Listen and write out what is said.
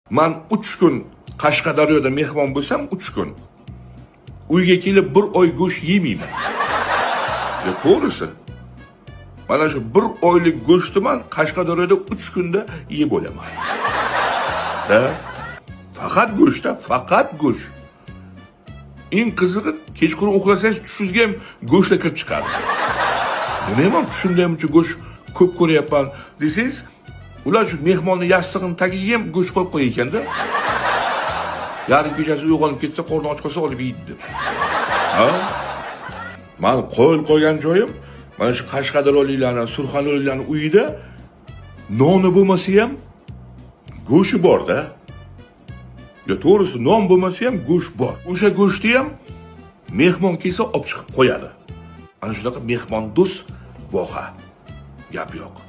Man 3 kun Qashqadaryoda mehmon bo'lsam, 3 kun. Uyga kelib bir oy go'sht yemayman. Ya to'g'risi. Mana shu bir oylik go'shtni man Qashqadaryoda 3 kunda yeb bo'laman. Da? Faqat go'shtda, faqat go'sht. Eng qizig'i, kechqurun uxlasangiz tushingizga ham go'shtlar kirib chiqadi. Nima ham tushimda ham uncha go'sht ko'p ko'ryapman desangiz, ular shu mehmonni yastig'ini tagiga ham go'sht qo'yib qo'yar ekanda. Yarim kechasi uyg'onib ketsa, qorni och qolsa olib yeydi deb. Ha? Man qo'l qo'ygan joyim mana shu qashqadaryoliklarni, surxondaryoliklarni uyida noni bo'lmasa ham go'shti bor-da. Ya to'g'risi, non bo'lmasa ham go'sht bor. O'sha go'shtni ham mehmon kelsa olib chiqib qo'yadi. Ana shunaqa mehmondo'st voha. Gap yo'q.